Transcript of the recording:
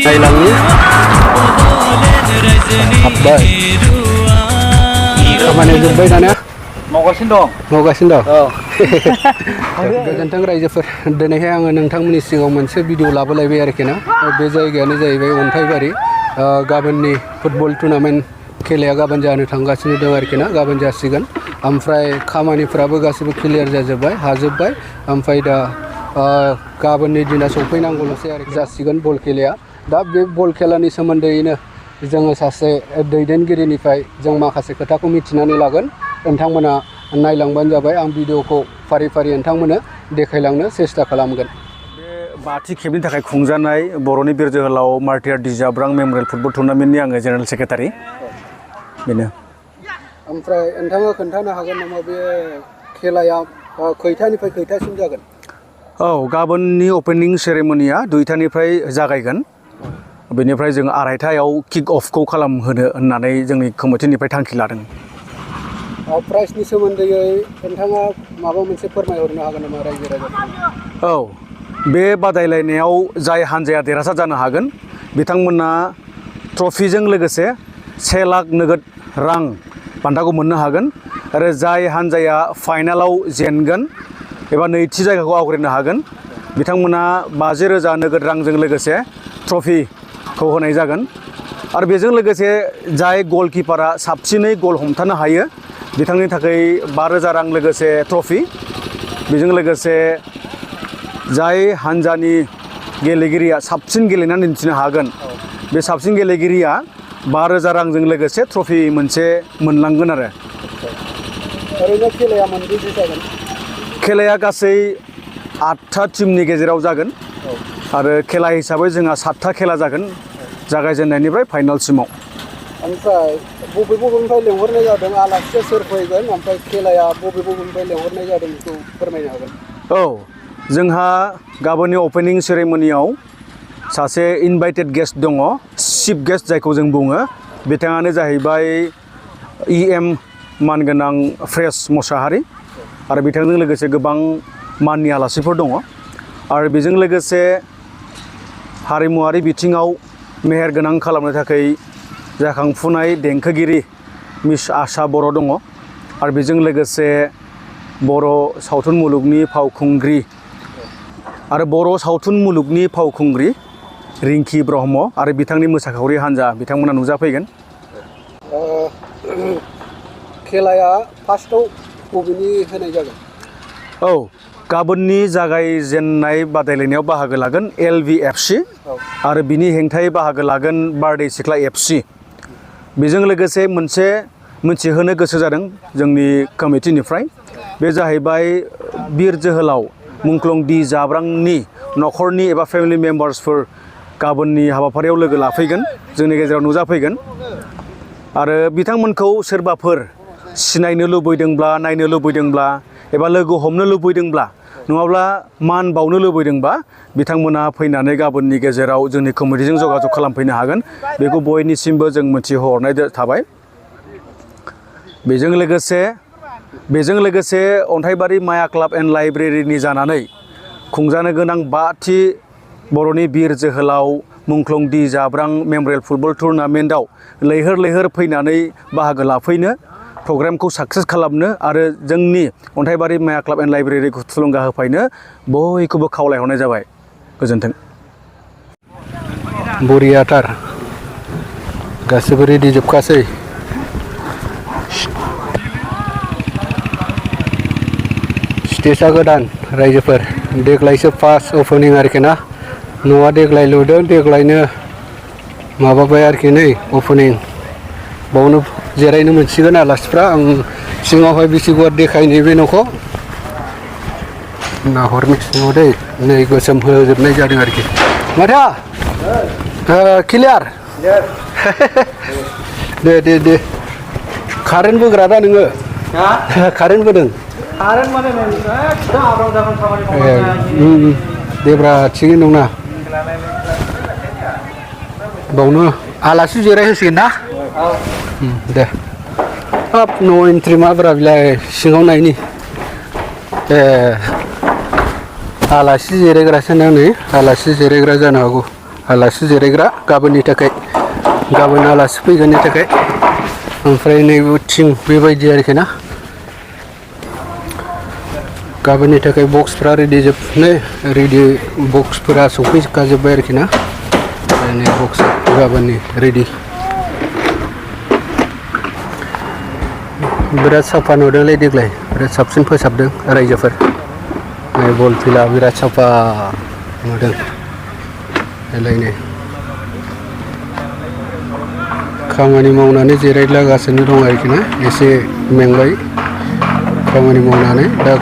नायलांनि हाबबाय खामानिया जोब्बाय दानिया मावगासिनो दं गोजोन्थों रायजोफोर दिनैहाय आङो नोंथांमोननि सिगाङाव मोनसे भिडिअ लाबोलायबाय आरोखि ना बे जायगायानो जाहैबाय अन्थाइबारि गाबोननि फुटबल टुर्नामेन्ट खेलाया गाबोन जानो थांगासिनो दं आरोखि ना गाबोन जासिगोन ओमफ्राय खामानिफ्राबो गासिबो क्लियार जाजोब्बाय हाजोब्बाय ओमफ्राय दा गाबोननि दिना सफैनांगौल'सै आरोखि जासिगोन बल खेलाया दा बे बल खेलानि सोमोन्दैनो जोङो सासे दैदेनगिरिनिफ्राय जों माखासे खोथाखौ मिथिनानै लागोन नोंथांमोना नायलांबानो जाबाय आं भिडिअखौ फारि फारि नोंथांमोननो देखायलांनो सेस्था खालामगोन बे बाथि खेबनि थाखाय खुंजानाय बर'नि बिर जोहोलाव मार्टियार दिजाब्रां मेमरियेल फुटबल टुर्नामेन्टनि आङो जेनेरेल सेक्रेटारि बेनो ओमफ्राय नोंथाङा खोन्थानो हागोन नामा बे खेलाया खैथानिफ्राय खैथासिम जागोन औ गाबोननि अपेनिं सेरेमनिया 2टानिफ्राय जागायगोन बेनिफ्राय जों 2:30आव किक अफखौ खालामहोनो होननानै जोंनि कमिटिनिफ्राय थांखि लादों प्राइजनि सोमोन्दै नोंथाङा माबा मोनसे फोरमायहरनो हागोन नामा रायजो राजाफोरनो औ बे बादायलायनायाव जाय हान्जाया देरहासार जानो हागोन बिथांमोना ट्रफिजों लोगोसे 1 लाख नोगोद रां बान्थाखौ मोननो हागोन आरो जाय हान्जाया फाइनालाव जेनगोन एबा नैथि जायगाखौ आवग्रिनो हागोन बिथांमोना 50,000 नोगोद रांजों लोगोसे ट्रफिखौ होनाय जागोन आरो बेजों लोगोसे जाय गलकिपारा साबसिनै गल हमथानो हायो बिथांनि थाखाय 5,000 रां लोगोसे ट्रफि बेजों लोगोसे जाय हान्जानि गेलेगिरिया साबसिन गेलेनानै दिन्थिनो हागोन बे साबसिन गेलेगिरिया 5,000 रांजों लोगोसे ट्रफि मोनसे मोनलांगोन आरो ओरैनो खेलाया मोनबेसे जागोन खेलाया गासै 8था टिमनि गेजेराव जागोन आरो खेला हिसाबै जोंहा 7था खेला जागोन जागायजेननायनिफ्राय फाइनालसिमाव ओमफ्राय बबेनिफ्राय लेंहरनाय जादों आलासिया सोर फैगोन ओमफ्राय खेलाया बबेनिफ्राय लेंहरनाय जादों बेखौ फोरमायनो हागोन औ जोंहा गाबोननि अपेनिं सेरेमनियाव सासे इनभाइटेड गेस्ट दङ चिफ गेस्ट जायखौ जों बुङो बिथाङानो जाहैबाय EM मानगोनां फ्रेस मोसाहारि आरो बिथांजों लोगोसे गोबां माननि आलासिफोर दङ आरो बेजों लोगोसे हारिमुवारि बिथिङाव मेहेरगोनां खालामनो थाखाय जाखांफुनाय देंखोगिरि मिस आशा बर' दङ आरो बेजों लोगोसे बर' सावथुन मुलुगनि फावखुंग्रि आरो बर' सावथुन मुलुगनि फावखुंग्रि रिंकि ब्रह्म आरो बिथांनि मोसाखावरि हान्जा बिथांमोना नुजाफैगोन खेलाया फार्स्टआव बबेनि होनाय जागोन औ गाबोननि जागायजेननाय बादायलायनायाव बाहागो लागोन LVFC आरो बिनि हेंथायै बाहागो लागोन बारदै सिख्ला FC बेजों लोगोसे मोनसे मिथिहोनो गोसो जादों जोंनि कमिटिनिफ्राय बे जाहैबाय बिर जोहोलाव मुंख्लं दि जाब्रांनि न'खरनि एबा फेमिलि मेम्बार्सफोर गाबोननि हाबाफारियाव लोगो लाफैगोन जोंनि गेजेराव नुजाफैगोन आरो बिथांमोनखौ सोरबाफोर सिनायनो लुबैदोंब्ला नायनो लुबैदोंब्ला एबा लोगो हमनो लुबैदोंब्ला नङाब्ला मान बावनो लुबैदोंबा बिथांमोना फैनानै गाबोननि गेजेराव जोंनि कमिटिजों जगाजग खालामफैनो हागोन बेखौ बयनिसिमबो जों मिथिहरनाय थाबाय बेजों लोगोसे अन्थाइबारि माया क्लाब एन्ड लाइब्रेरिनि जानानै खुंजानो गोनां 5थि बर'नि बिर जोहोलाव मुंख्लं दि जाब्रां मेमरियेल फुटबल टुर्नामेन्टआव लैहोर फैनानै बाहागो लाफैनो प्रग्रामखौ साक्सेस खालामनो आरो जोंनि अन्थाइबारि माया क्लाब एन्ड लाइब्रेरिखौ थुलुंगा होफैनो बयखौबो खावलायहरनाय जाबाय गोजोन्थों बरियाथार गासिबो रेडि जोबखासै स्टेजआ गोदान रायजोफोर देग्लायसो फार्स्ट अपेनिं आरोखि ना न'आ देग्लाय लुदों देग्लायनो माबाबाय आरोखि नै अपेनिं बावनो जिरायनो मोनसिगोन आलासिफ्रा आं सिङावहाय बेसे गुवार देखायनो बे न'खौ नाहरनो सिङाव दै नै गोसोम होजोबनाय जादों आरोखि माथो क्लियार दे कारेन्ट बोग्रा दा नोङो कारेन्ट बोदों देब्रा थिगैनो दंना बावनो आलासि जिरायहोसिगोन ना दे हाब न' एन्ट्रि माब्रा बिलाय सिङाव नायनि आलासि जिरायग्रासो ना नै आलासि जिरायग्रा जानो हागौ आलासि जिरायग्रा गाबोननि थाखाय गाबोन आलासि फैगोननि थाखाय ओमफ्राय नैबे थिं बेबायदि आरोखि ना गाबोननि थाखाय बक्सफ्रा रेडि बक्सफोरा सफैखाजोब्बाय आरोखि ना नै बक्स गाबोननि रेडि बिराद साफा नुदोंलै देग्लाय बिराद साबसिन फोसाबदों रायजोफोर बल फिल्डआ बिराद साफा नुदों देलायनो खामानि मावनानै जिरायलागासिनो दं आरोखि ना एसे मेंबाय खामानि मावनानै दा